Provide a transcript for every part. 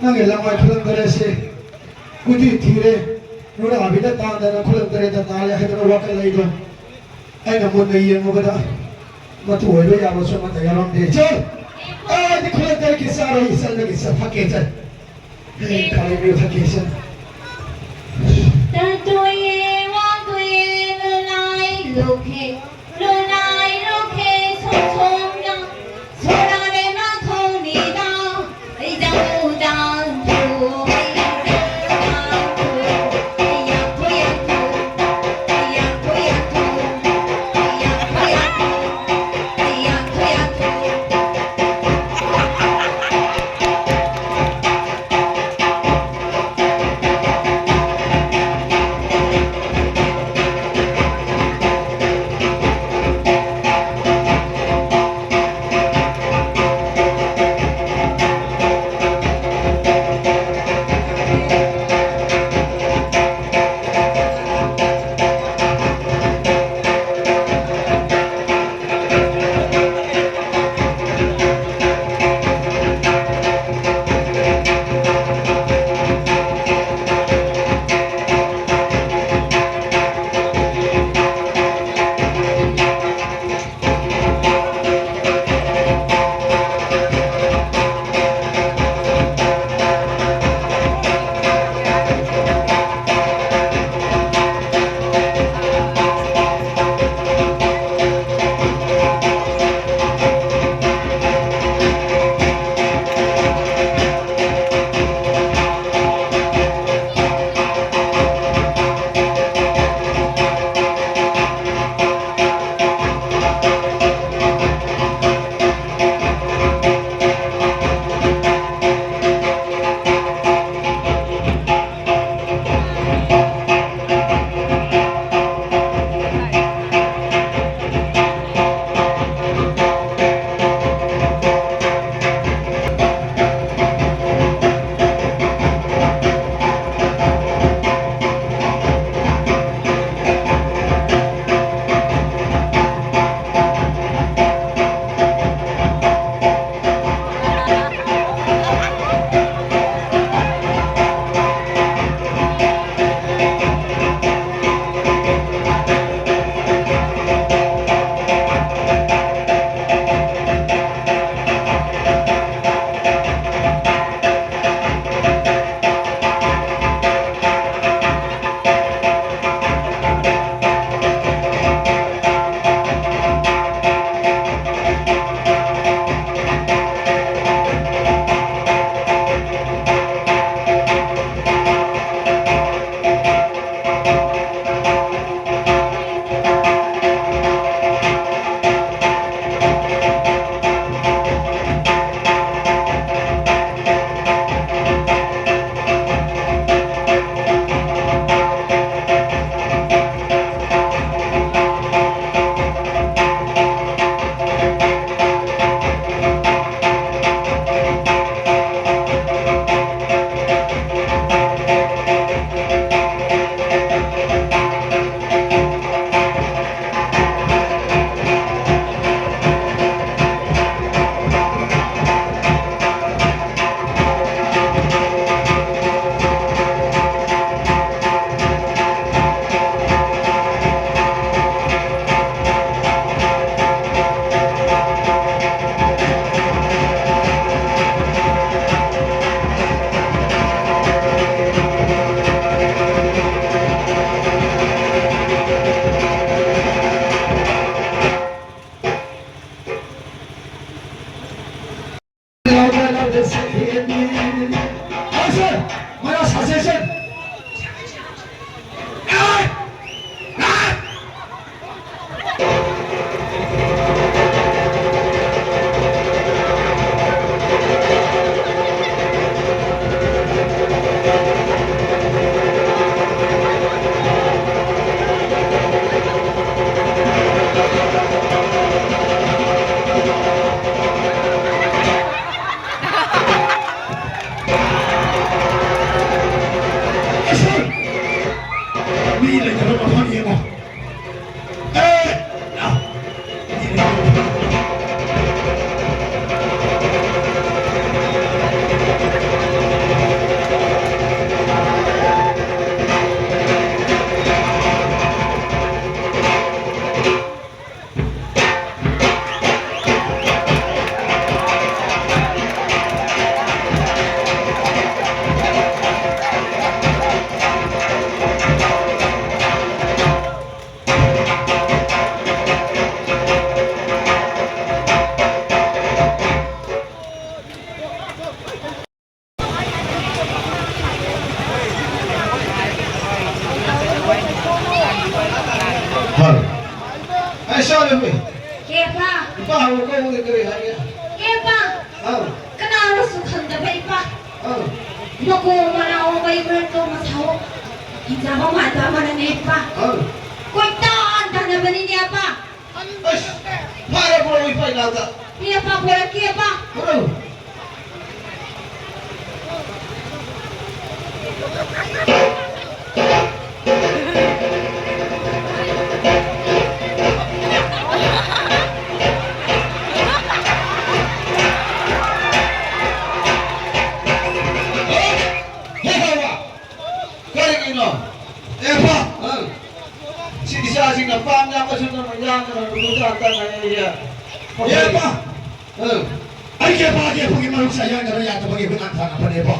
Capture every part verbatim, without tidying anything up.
ꯅꯪꯒꯤ ꯂꯋꯥꯏ ꯈꯨꯂꯪ ꯇꯔꯦꯠꯁꯦ ꯀꯨꯊꯤ ꯊꯤꯔꯦ, ꯅꯨꯔꯥꯕꯤꯗ ꯇꯥꯟꯗꯅ ꯈꯨꯂꯪ ꯇꯔꯦꯠꯇ ꯇꯥꯜꯂꯦ ꯍꯥꯏꯗꯅ ꯋꯥꯈꯜ ꯂꯩꯗꯣ꯫ ꯑꯩꯅ ꯃꯨꯟꯅ ꯌꯦꯡꯉꯨꯕꯗ ꯃꯇꯨ ꯑꯣꯏꯕ ꯌꯥꯕꯁꯨ ꯑꯃꯠꯇ ꯌꯥꯎꯔꯝꯗꯦ꯫ ꯆꯠ! ꯑꯩꯗꯤ ꯈꯨꯂꯪ ꯇꯔꯦꯠꯀꯤ ꯆꯥꯔꯣꯏ, ꯏꯆꯟꯗꯒꯤ ꯆꯠ ꯊꯛꯀꯦ ꯆꯠ꯫ ꯍꯌꯦꯡ ꯈꯥꯂꯩ ꯃꯤꯌꯨ ꯊꯛꯀꯦ ꯆꯠ꯫ ꯇꯟꯇꯣꯌꯦ ꯋꯥꯡꯇꯣꯌꯦ ꯂꯨꯅꯥꯏ ꯂꯨꯈꯦ ꯂꯨꯅꯥꯏ ꯂꯨꯈꯦ ꯁꯣꯝ ꯁꯣꯝꯅ ꯁꯣꯔꯥꯔꯦ ꯃꯥꯊꯧꯅꯤꯗ ꯑꯩ ꯖꯥꯎ ꯖꯥꯎ ꯊꯨ ꯑꯩ ꯖꯥꯎ ꯖꯥꯎ ꯊꯨ ꯑꯩ ꯌꯥꯡꯊꯨ ꯌꯥꯡꯊꯨ ꯑꯩ ꯌꯥꯡꯊꯨ ꯌꯥꯡꯊꯨ ꯑꯩ ꯌꯥꯡꯊꯨ ꯌꯥꯡꯊꯨ ꯑꯩ ꯌꯥꯡꯊꯨ ꯌꯥꯡꯊꯨ꯫ Action! ꯃꯌꯥ ꯁꯥꯁꯦ, action! Action! ꯃꯤ ꯂꯩꯇꯕ ꯃꯐꯝ ꯌꯦꯡꯉꯣ꯫ ꯑꯦ! ꯂꯥꯎ꯫ ꯃꯤ ꯂꯩꯇꯕ ꯃꯐꯝ꯫ ꯍꯜꯂꯣ꯫ ꯑꯩ ꯁꯥꯎꯔꯝꯃꯤ꯫ ꯀꯦꯕ꯫ ꯏꯄꯥ ꯍꯧꯔ ꯀꯧꯕꯗ ꯀꯔꯤ ꯍꯥꯏꯒꯦ? ꯀꯦꯕ꯫ ꯑꯧ꯫ ꯀꯅꯥꯅꯣꯁꯨ ꯈꯪꯗꯕ ꯏꯄꯥ꯫ ꯑꯧ꯫ ꯃꯀꯣꯛ ꯃꯅꯥꯎ ꯃꯩ ꯃꯔꯛꯇ ꯃꯁꯥꯎ ꯍꯤꯡꯆꯥꯕ ꯃꯥꯟꯕ ꯑꯃꯅꯅꯦ ꯏꯄꯥ꯫ ꯑꯧ꯫ ꯀꯣꯏꯇꯥꯟ ꯇꯥꯟꯅꯕꯅꯤꯅꯦ ꯏꯄꯥ꯫ ꯑꯁ, ꯐꯔꯦ, ꯄꯨꯔꯛꯎ ꯏꯄꯥ ꯏꯅꯥꯛꯇ꯫ ꯄꯤꯔꯛꯄ ꯄꯨꯔꯛꯀꯦ, ꯏꯄꯥ꯫ ꯄꯨꯔꯛꯎ꯫ ꯍꯦ, ꯍꯦ, ꯍꯦ, ꯋꯥ꯫ ꯀꯔꯤꯒꯤꯅꯣ? ꯑꯦ, ꯄꯥ! ꯑꯪ꯫ ꯁꯤ ꯏꯆꯥꯁꯤꯡꯅ ꯄꯥꯝ ꯌꯥꯝꯕꯁꯨ ꯅꯪꯅ ꯌꯥꯝꯗꯅ ꯅꯨꯡꯗꯥꯡ ꯇꯥꯟꯅꯔꯦ꯫ ꯑꯦ, ꯄꯥ! ꯑꯪ꯫ ꯑꯩꯒꯤ ꯄꯥꯒꯤ ꯑꯩꯈꯣꯏꯒꯤ ꯃꯔꯨꯞꯁꯦ ꯌꯥꯅꯕ ꯌꯥꯗꯕꯒꯤ ꯍꯨꯠꯅ ꯊꯥꯅꯕꯅꯦꯕ꯫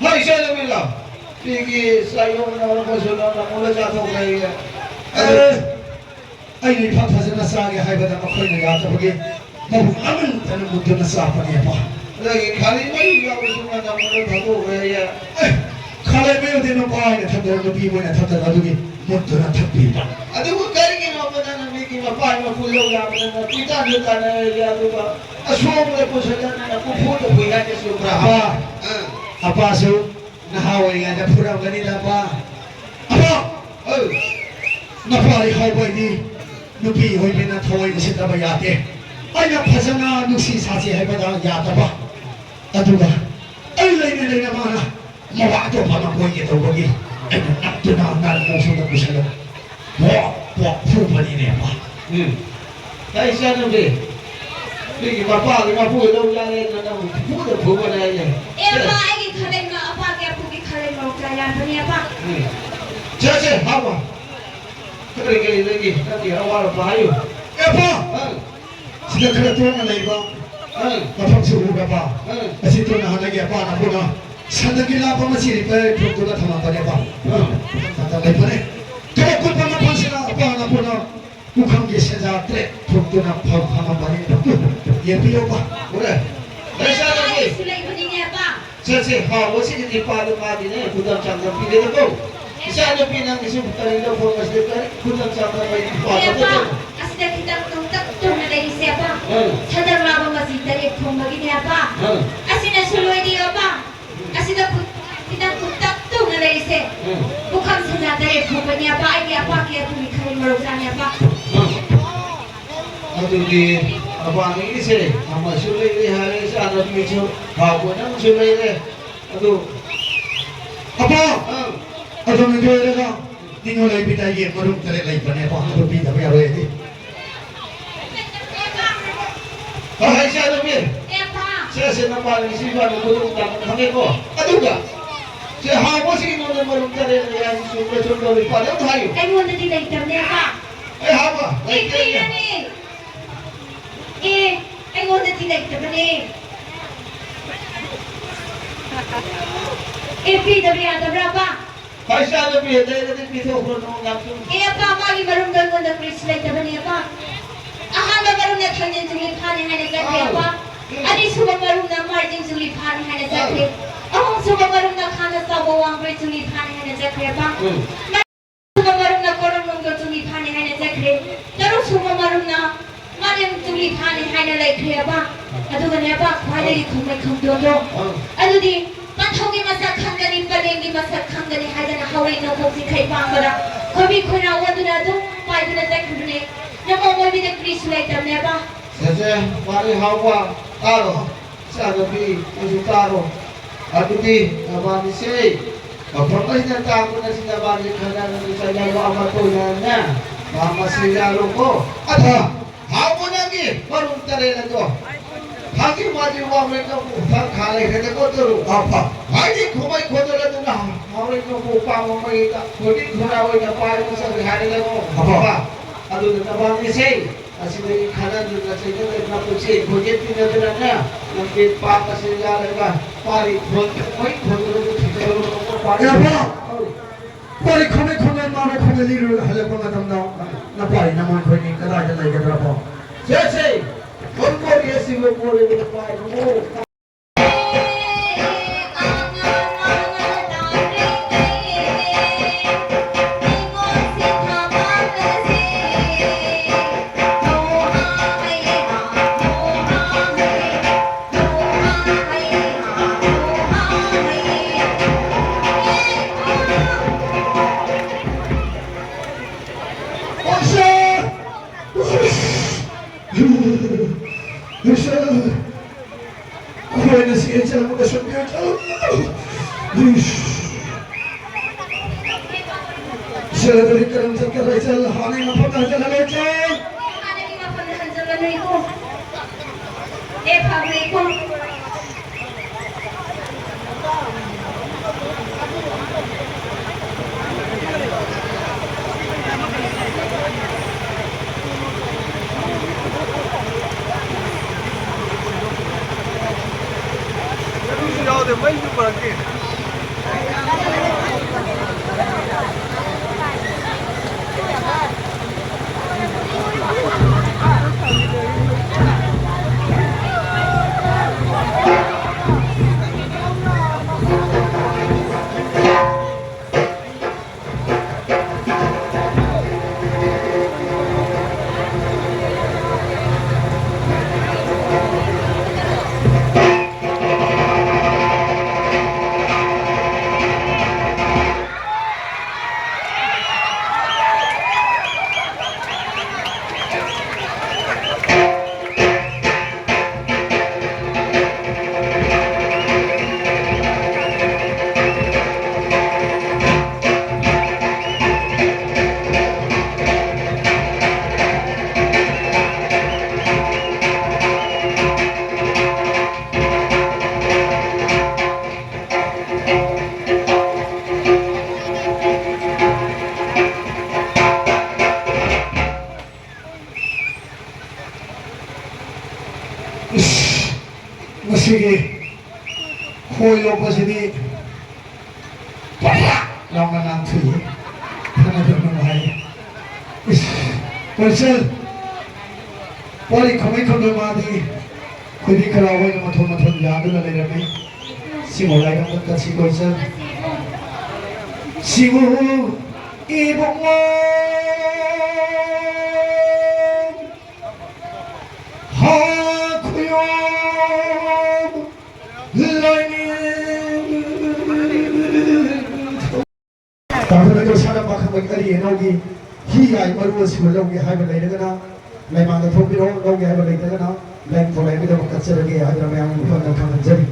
ꯍꯣꯏ, ꯆꯠꯂꯃꯤꯂꯣ꯫ ꯄꯤꯒꯤ ꯆꯥꯌꯣꯡꯅ ꯍꯧꯔꯛꯄꯁꯨ ꯅꯪꯅ ꯃꯨꯜꯂ ꯆꯥꯊꯣꯛꯈ꯭ꯔꯦ꯫ ꯑꯦ, ꯑꯩꯅ ꯏꯐ ꯐꯖꯅ ꯆꯥꯒꯦ ꯍꯥꯏꯕꯗ ꯃꯈꯣꯏꯅ ꯌꯥꯗꯕꯒꯤ ꯃꯕꯨꯛ ꯂꯥꯃꯟꯗꯅ ꯃꯨꯛꯇꯨꯅ ꯆꯥꯕꯅꯦꯕ꯫ ꯑꯗꯒꯤ ꯈꯥꯂꯩ ꯃꯩ ꯌꯥꯎꯕꯁꯨ ꯉꯟꯅ ꯃꯨꯠꯂ ꯊꯥꯗꯣꯛꯈ꯭ꯔꯦ ꯍꯥꯏꯌꯦ꯫ ꯑꯦ, ꯈꯥꯂꯩ ꯃꯩꯗꯤ ꯅꯨꯄꯥ ꯑꯣꯏꯅ ꯊꯛꯇꯔ ꯅꯨꯄꯤ ꯑꯣꯏꯅ ꯊꯛꯇꯔ ꯑꯗꯨꯒꯤ ꯃꯨꯠꯇꯨꯅ ꯊꯛꯄꯤꯕ꯫ ꯑꯗꯨꯕꯨ ꯀꯔꯤꯒꯤꯅꯣꯕ ꯅꯪꯅ ꯃꯤꯒꯤ ꯃꯄꯥ ꯃꯄꯨ ꯂꯧ ꯌꯥꯕꯗꯅ ꯀꯨꯏꯇꯥꯟꯗ ꯇꯥꯟꯅꯔꯒꯦ ꯑꯗꯨꯒ ꯑꯁꯣꯡꯕꯗ ꯄꯨꯁꯜꯂꯗꯅ ꯀꯨꯐꯨꯗ ꯐꯨꯏ ꯍꯥꯏꯒꯦ ꯆꯨꯝꯕ꯭ꯔꯥ? ꯑꯄꯥ, ꯑꯥ꯫ ꯑꯄꯥꯁꯨ ꯅꯍꯥ ꯑꯣꯏꯔꯤꯉꯩꯗ ꯐꯨꯔꯝꯒꯅꯤꯗ ꯑꯄꯥ꯫ ꯑꯄꯥ! ꯑꯧ꯫ ꯅꯄꯥ ꯂꯩꯍꯧꯕ ꯑꯩꯗꯤ ꯅꯨꯄꯤ ꯑꯣꯏꯕꯅꯤꯅ ꯊꯋꯥꯏ ꯎꯁꯤꯠꯇꯕ ꯌꯥꯗꯦ꯫ ꯑꯩꯅ ꯐꯖꯅ ꯅꯨꯡꯁꯤ ꯁꯥꯁꯤ ꯍꯥꯏꯕꯗ ꯌꯥꯗꯕ꯫ ꯑꯗꯨꯒ ꯑꯩ ꯂꯩꯅ ꯂꯩꯅ ꯃꯥꯅ ꯃꯋꯥ ꯑꯇꯣꯞꯄ ꯑꯃ ꯀꯣꯏꯒꯦ ꯇꯧꯕꯒꯤ ꯑꯩꯅ ꯅꯞꯇꯨꯅ ꯅꯥꯔꯛ ꯃꯣꯡꯁꯣꯡꯗ ꯄꯨꯁꯜꯂꯒ ꯄꯣꯛ ꯄꯣꯛ ꯐꯨꯕꯅꯤꯅꯦ ꯑꯄꯥ꯫ ꯎꯝ꯫ ꯀꯩ ꯏꯆꯥꯅꯨꯄꯤ? ꯃꯤꯒꯤ ꯃꯄꯥꯒꯤ ꯃꯄꯨꯒꯤ ꯂꯧ ꯌꯥꯔꯦꯅ ꯅꯪ ꯐꯨꯗ ꯐꯨꯕꯅꯦ ꯑꯩꯅꯦ꯫ ꯑꯦ, ꯑꯄꯥ, ꯑꯩꯒꯤ ꯈꯥꯂꯩ ꯃ-, ꯑꯄꯥꯒꯤ ꯑꯄꯨꯒꯤ ꯈꯥꯂꯩ ꯃꯔꯣꯛ ꯆꯥ ꯌꯥꯟꯕꯅꯦ, ꯑꯄꯥ꯫ ꯎꯝ꯫ ꯆꯠꯁꯦ, ꯍꯥꯎꯕ꯫ ꯀꯔꯤ ꯀꯔꯤ ꯂꯩꯒꯦ? ꯅꯪꯒꯤ ꯑꯋꯥꯠ ꯑꯄꯥ ꯍꯥꯏꯌꯨ꯫ ꯑꯦ, ꯑꯄꯥ! ꯑꯪ꯫ ꯁꯤꯗ ꯈꯔ ꯇꯣꯡꯅ ꯂꯩꯕ ꯑꯪ꯫ ꯃꯐꯝꯁꯤ ꯎꯔꯕ? ꯑꯪ꯫ ꯑꯁꯤ ꯇꯣꯟꯅ ꯍꯥꯟꯅꯒꯤ ꯑꯄꯥꯅ ꯑꯩꯈꯣꯏꯅ ꯁꯟꯗꯒꯤ ꯂꯥꯞꯄ ꯃꯁꯤ ꯔꯤꯄꯦꯌꯔ ꯊꯣꯛꯇꯨꯅ ꯊꯝꯃꯛꯄꯅꯦꯕ꯫ ꯑꯪ꯫ ꯃꯇꯝ ꯂꯩꯕꯅꯦ꯫ ꯈꯔ ꯀꯨꯠꯄ ꯃꯐꯝꯁꯤꯗ ꯑꯄꯥꯅ ꯑꯩꯈꯣꯏꯅ ꯄꯨꯈꯝꯒꯤ ꯁꯦꯟꯖꯥ ꯇꯔꯦꯠ ꯊꯣꯛꯇꯨꯅ ꯐꯝ ꯊꯝꯃꯝꯕꯅꯦꯕ꯫ ꯌꯦꯡꯕꯤꯌꯨꯕ꯫ ꯎꯔꯦ? ꯂꯩꯁꯥꯕꯤ꯫ ꯑꯩꯁꯨ ꯂꯩꯕꯅꯤꯅꯦ, ꯑꯄꯥ꯫ ꯆꯠꯁꯦ, ꯍꯥꯎꯕꯁꯤꯒꯤꯗꯤ ꯄꯥꯗ ꯃꯥꯗꯤꯅꯦ, ꯈꯨꯗꯝ ꯆꯥꯡꯗꯝ ꯄꯤꯔꯦꯗꯀꯣ꯫ ꯏꯆꯥ ꯅꯨꯄꯤ ꯅꯪꯒꯤꯁꯨ ꯀꯔꯤꯅꯣ ꯈꯣꯠꯄꯁꯤꯗ ꯀꯔꯤ ꯈꯨꯗꯝ ꯆꯥꯡꯗꯝ ꯑꯩꯗꯤ ꯄꯥꯗ ꯑꯦ, ꯑꯄꯥ, ꯅꯠꯇꯦ꯫ ꯑꯁꯤꯗ ꯈꯤꯇꯪ ꯇꯣꯡꯇꯛ ꯇꯣꯡꯅ ꯂꯩꯔꯤꯁꯦ, ꯑꯄꯥ꯫ ꯎꯝ꯫ ꯁꯗꯛ ꯂꯥꯕ ꯃꯆꯤ ꯇꯔꯦꯠ ꯐꯨꯝꯕꯒꯤꯅꯦ, ꯑꯄꯥ꯫ ꯎꯝ꯫ ꯑꯁꯤꯅꯁꯨ ꯂꯣꯏꯗꯦ, ꯑꯄꯥ꯫ ꯑꯁꯤꯗ ꯈꯨꯠ-, ꯈꯤꯇꯪ ꯀꯨꯞꯇꯛ ꯇꯧꯅ ꯂꯩꯔꯤꯁꯦ꯫ ꯎꯝ꯫ ꯄꯨꯈꯝ ꯁꯦꯟꯖꯥ ꯇꯔꯦꯠ ꯐꯨꯝꯕꯅꯤ, ꯑꯄꯥ, ꯑꯩꯒꯤ ꯑꯄꯥꯒꯤ ꯑꯗꯨꯒꯤ ꯈꯔꯤ ꯃꯔꯧ ꯆꯥꯅꯤ, ꯑꯄꯥ꯫ ꯎꯝ꯫ ꯑꯗꯨꯗꯤ ꯑꯄꯥ ꯅꯪꯒꯤꯁꯦ ꯑꯃꯁꯨ ꯂꯩꯔꯦ ꯍꯥꯏꯔꯦ, ꯏꯆꯥꯅꯨꯄꯤꯁꯨ ꯍꯥꯎꯕ ꯅꯪꯁꯨ ꯂꯩꯔꯦ꯫ ꯑꯗꯨ ꯑꯄꯥ! ꯑꯪ꯫ ꯑꯗꯨꯅ ꯂꯣꯏꯔꯒ ꯅꯤꯡꯉꯣꯜ ꯂꯩꯕꯤꯗ ꯑꯩꯒꯤ ꯃꯔꯨꯝ ꯇꯔꯦꯠ ꯂꯩꯕꯅꯦ, ꯑꯄꯥ, ꯑꯗꯨ ꯄꯤꯗꯕ ꯌꯥꯔꯣꯏ ꯑꯩꯗꯤ꯫ ꯍꯣꯏ, ꯍꯣꯏ, ꯏꯆꯥꯅꯨꯄꯤ꯫ ꯑꯦ, ꯑꯄꯥ꯫ ꯁꯦ, ꯁꯦ, ꯅꯄꯥꯅ ꯉꯁꯤ ꯏꯕꯥꯅꯤ ꯈꯨꯗꯣꯡ ꯆꯥꯕ ꯈꯪꯉꯦꯀꯣ? ꯑꯗꯨꯒ ꯁꯦ, ꯍꯥꯎꯕꯁꯤꯒꯤ ꯅꯉꯣꯟꯗ ꯃꯔꯨꯝ ꯇꯔꯦꯠ ꯂꯩ ꯍꯥꯏꯁꯤ ꯆꯨꯝꯕ꯭ꯔꯥ ꯆꯨꯝꯗꯕ꯭ꯔꯥ ꯏꯄꯥꯗ ꯑꯝꯇ ꯍꯥꯏꯌꯨ꯫ ꯑꯩꯉꯣꯟꯗꯗꯤ ꯂꯩꯇꯕꯅꯦ, ꯑꯄꯥ꯫ ꯑꯩ ꯍꯥꯎꯕ ꯑꯦ, ꯂꯩꯇꯦ꯫ ꯀꯩꯅꯣꯅꯦ? ꯑꯦ, ꯑꯩꯉꯣꯟꯗꯗꯤ ꯂꯩꯇꯕꯅꯦ꯫ ꯑꯦ, ꯄꯤꯗꯕ ꯌꯥꯗꯕ꯭ꯔꯥ, ꯑꯄꯥ? ꯍꯣꯏ, ꯏꯆꯥꯅꯨꯄꯤ, ꯂꯩꯔꯒꯗꯤ ꯄꯤꯊꯣꯛꯈ꯭ꯔꯣ, ꯅꯣꯡ ꯂꯥꯛꯆꯨ꯫ ꯑꯦ, ꯑꯄꯥ, ꯃꯥꯒꯤ ꯃꯔꯨꯝꯗꯣ ꯑꯩꯉꯣꯟꯗ ꯀꯔꯤꯁꯨ ꯂꯩꯇꯕꯅꯦ, ꯑꯄꯥ꯫ ꯑꯍꯥꯟꯕ ꯃꯔꯨꯞꯅ ꯊꯥꯡꯖꯤꯡ ꯆꯨꯂꯤ ꯐꯥꯅꯤ ꯍꯥꯏꯅ ꯆꯠꯈ꯭ꯔꯦ, ꯑꯄꯥ꯫ ꯑꯅꯤꯁꯨꯕ ꯃꯔꯨꯞꯅ ꯃꯥꯔꯖꯤꯡ ꯆꯨꯂꯤ ꯐꯥꯅꯤ ꯍꯥꯏꯅ ꯆꯠꯈ꯭ꯔꯦ꯫ ꯑꯍꯨꯝꯁꯨꯕ ꯃꯔꯨꯞꯅ ꯈꯥꯅ ꯆꯥꯎꯕ ꯋꯥꯡꯕ꯭ꯔꯩ ꯆꯨꯂꯤ ꯐꯥꯅꯤ ꯍꯥꯏꯅ ꯆꯠꯈ꯭ꯔꯦ, ꯑꯄꯥ꯫ ꯃꯔꯨꯞꯅ ꯀꯣꯔꯣꯝꯂꯣꯝꯗ ꯆꯨꯂꯤ ꯐꯥꯅꯤ ꯍꯥꯏꯅ ꯆꯠꯈ꯭ꯔꯦ꯫ ꯇꯔꯨꯛ ꯁꯨꯕ ꯃꯔꯨꯞꯅ ꯃꯥꯂꯦꯝ ꯆꯨꯂꯤ ꯐꯥꯅꯤ ꯍꯥꯏꯅ ꯂꯩꯈ꯭ꯔꯦꯕ꯫ ꯑꯗꯨꯒꯅꯦꯕ, ꯈ꯭ꯋꯥꯏꯗꯒꯤ ꯈꯨꯝꯃꯩ ꯈꯨꯝꯗꯣꯟꯗꯣ, ꯑꯗꯨꯗꯤ ꯄꯟꯊꯧꯒꯤ ꯃꯁꯛ ꯈꯪꯒꯅꯤ, ꯄꯂꯦꯝꯒꯤ ꯃꯁꯛ ꯈꯪꯒꯅꯤ ꯍꯥꯏꯗꯅ ꯍꯥꯎꯔꯩ ꯅꯣꯡꯄꯣꯛ ꯆꯤꯡꯈꯩ ꯄꯥꯡꯕꯗ ꯈꯣꯏꯕꯤ ꯈꯣꯏꯔꯥꯎ ꯑꯣꯟꯗꯨꯅ ꯑꯗꯨꯝ ꯄꯥꯏꯗꯨꯅ ꯆꯠꯈꯤꯕꯅꯦ꯫ ꯅꯃꯣ ꯃꯣꯏꯕꯤꯗ ꯀꯔꯤꯁꯨ ꯂꯩꯇꯕꯅꯦꯕ꯫ ꯁꯦꯁꯦ, ꯋꯥꯔꯤ ꯍꯥꯎꯕ ꯇꯥꯔꯣ꯫ ꯏꯆꯥꯅꯨꯄꯤ, ꯅꯪꯁꯨ ꯇꯥꯔꯣ꯫ ꯑꯗꯨꯗꯤ ꯅꯕꯥꯅꯤꯁꯦ ꯃꯐꯝ ꯑꯁꯤꯗ ꯇꯥꯛꯄꯅ ꯁꯤ ꯅꯕꯥꯅꯤ ꯈꯟꯅꯔꯒ ꯆꯠꯅꯕ ꯑꯃ ꯇꯧꯅꯅꯦ꯫ ꯃꯥ ꯃꯁꯤ ꯌꯥꯔꯣꯀꯣ꯫ ꯑꯗꯣ ꯍꯥꯎꯕ ꯅꯪꯒꯤ ꯃꯔꯨꯝ ꯇꯔꯦꯠ ꯑꯗꯣ꯫ ꯊꯥꯡꯒꯤ ꯃꯥꯗꯤ ꯋꯥꯡꯂꯦꯟ ꯅꯣꯡꯄꯣꯛ ꯊꯥꯡ ꯈꯥ ꯂꯩꯈ꯭ꯔꯦꯗꯀꯣ ꯇꯔꯨꯛ꯫ ꯑꯐ꯫ ꯍꯥꯏꯗꯤ ꯈꯨꯃꯩ ꯈꯣꯟꯗꯣꯜ ꯑꯗꯨꯅ ꯍꯥꯎꯔꯩ ꯅꯣꯡꯄꯣꯛ ꯄꯥꯝꯕ ꯃꯩꯗ ꯈꯣꯏꯕꯤ ꯈꯣꯏꯔꯥꯎ ꯑꯣꯏꯅ ꯄꯥꯏꯕ ꯆꯠꯂꯦ ꯍꯥꯏꯔꯦꯗꯀꯣ꯫ ꯑꯐ꯫ ꯑꯗꯨꯅ ꯅꯕꯥꯅꯤꯁꯦ ꯑꯁꯤꯗꯒꯤ ꯈꯠꯅꯗꯨꯅ ꯆꯩꯅꯗꯅ ꯄꯨꯟꯁꯤ ꯑꯩꯈꯣꯏꯒꯤ ꯇꯤꯟꯅꯗꯅꯅꯦ, ꯂꯝꯕꯤ ꯄꯥꯛ ꯑꯁꯤ ꯌꯥꯜꯂꯒ ꯄꯥꯔꯤ ꯈꯣꯟ-, ꯃꯩ ꯈꯣꯟꯗꯨꯅ ꯊꯤꯖꯔꯨꯅꯨ꯫ ꯄꯥꯔꯤ ꯌꯥꯕ! ꯈꯣꯟ-, ꯄꯥꯔꯤ ꯈꯣꯟ-, ꯈꯣꯟ-, ꯃꯥꯅ ꯈꯣꯟ-, ꯂꯤꯔꯨꯔꯒ ꯍꯜꯂꯛꯄ ꯃꯇꯝꯗ ꯅꯄꯥꯔꯤ ꯅꯃꯣꯏ ꯑꯩꯈꯣꯏꯅꯤ ꯀꯗꯥꯏꯗ ꯂꯩꯒꯗ꯭ꯔꯕꯣ? ꯆꯦꯁꯦ! ꯈꯣꯟ ꯀꯣꯔꯤ ꯑꯁꯤꯕꯨ ꯀꯣꯔꯤ ꯄꯥꯏꯕꯕꯨ꯫ ꯑꯩꯈꯣꯏꯅ ꯁꯤ ꯆꯠꯂꯝꯕꯗ ꯁꯨꯝ ꯌꯦꯡ ꯆꯠꯂꯨ꯫ ꯏꯁ꯫ ꯆꯠꯂꯗꯤ ꯀꯔꯝ ꯆꯠꯀꯗ꯭ꯔꯥ? ꯆꯠꯂ ꯍꯥꯟꯅꯒꯤ ꯃꯐꯝꯗ ꯍꯟꯖꯤꯜꯂꯒ ꯆꯠ꯫ ꯍꯥꯟꯅꯒꯤ ꯃꯐꯝꯗ ꯍꯟꯖꯤꯜꯂꯅꯨ ꯏꯕꯨꯡ꯫ ꯑꯦ, ꯐꯈ꯭ꯔꯦ ꯏꯕꯨꯡ꯫ ꯏꯁ, ꯉꯁꯤꯒꯤ ꯈꯣꯏ ꯂꯣꯛꯄꯁꯤꯗꯤ ꯄ꯭ꯔꯥꯛ ꯂꯥꯎꯅ ꯅꯥꯟꯊꯨꯏ꯫ ꯈꯟꯅꯗꯕ ꯅꯨꯡꯉꯥꯏ꯫ ꯏꯁ, ꯀꯣꯏꯆꯦꯜ, ꯋꯥꯔꯤ ꯈꯨꯃꯩ ꯈꯨꯝꯕ ꯃꯥꯗꯤ ꯈꯣꯏꯕꯤ ꯈꯔ ꯑꯣꯏꯅ ꯃꯊꯣꯟ ꯃꯊꯣꯟ ꯌꯥꯗꯨꯅ ꯂꯩꯔꯝꯃꯤ꯫ ꯁꯤꯃ ꯂꯥꯏꯔꯝꯗ ꯀꯠꯁꯤ ꯀꯣꯏꯆꯦꯜ꯫ ꯁꯤꯕꯨ ꯏꯕꯨꯡꯉꯣ꯫ ꯍꯥ ꯈꯨꯌꯣꯝ ꯂꯥꯏꯅꯤꯡꯊꯧ꯫ ꯇꯥꯡꯈꯨꯜ ꯑꯗꯨ ꯁꯥꯟꯅ ꯄꯥꯈꯪꯕꯒꯤ ꯑꯔꯤ ꯑꯅꯧꯒꯤ ꯍꯤ ꯌꯥꯏ ꯃꯔꯨ ꯑꯁꯤꯕꯨ ꯂꯧꯒꯦ ꯍꯥꯏꯕ ꯂꯩꯔꯒꯅ ꯂꯩꯃꯥꯡꯗ ꯊꯣꯛꯄꯤꯔꯣ, ꯂꯧꯒꯦ ꯍꯥꯏꯕ ꯂꯩꯇ꯭ꯔꯒꯅ ꯂꯥꯏꯅꯤꯡꯊꯧ ꯂꯥꯏꯔꯦꯝꯕꯤꯗꯃꯛ ꯀꯠꯆꯔꯒꯦ ꯍꯥꯏꯗꯨꯅ ꯃꯌꯥꯝꯒꯤ ꯃꯐꯝꯗ ꯈꯪꯍꯟꯖꯔꯤ꯫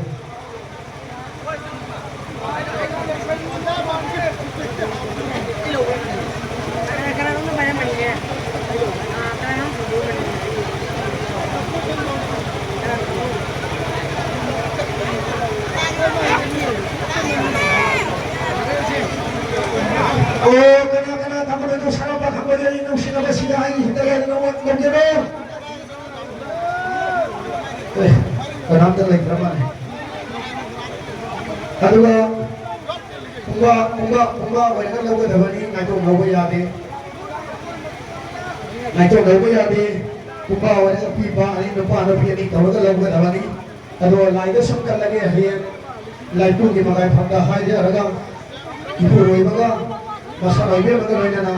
ꯑꯣ, ꯀꯅꯥ ꯀꯅꯥ ꯊꯥꯡꯃꯩꯕꯟꯗ ꯁꯥꯟꯅ ꯄꯥꯈꯪꯕꯒꯤ ꯅꯨꯡꯁꯤꯅꯕꯁꯤꯗ ꯑꯩ ꯍꯦꯛꯇ ꯂꯧꯒꯦꯔꯣ? ꯑꯦ, ꯀꯅꯥꯝꯇ ꯂꯩꯇ꯭ꯔ ꯃꯥꯜꯂꯦ꯫ ꯑꯗꯨꯒ ꯄꯨꯡꯕꯥ, ꯄꯨꯡꯕꯥ, ꯄꯨꯡꯕꯥ ꯑꯣꯏꯔꯒ ꯂꯧꯒꯗꯕꯅꯤ, ꯅꯥꯏꯇꯣꯝ ꯂꯧꯕ ꯌꯥꯗꯦ꯫ ꯅꯥꯏꯇꯣꯝ ꯂꯧꯕ ꯌꯥꯗꯦ꯫ ꯄꯨꯡꯕꯥ ꯑꯣꯏꯔꯒ ꯅꯨꯄꯤ ꯅꯨꯄꯥ ꯑꯅꯤ, ꯅꯨꯄꯥ ꯅꯨꯄꯤ ꯑꯅꯤ ꯇꯧꯔꯒ ꯂꯧꯒꯗꯕꯅꯤ꯫ ꯑꯗꯣ ꯂꯥꯏꯗ ꯁꯨꯝ ꯀꯠꯂꯒꯦ, ꯍꯌꯦꯡ ꯂꯥꯏꯄꯨꯒꯤ ꯃꯔꯥꯏꯐꯝꯗ ꯍꯥꯏꯖꯔꯒ ꯏꯄꯨꯔꯣꯏꯕꯒ ꯃꯁꯥ ꯑꯣꯏꯕꯤꯔꯝꯃꯒ ꯂꯣꯏꯅꯅ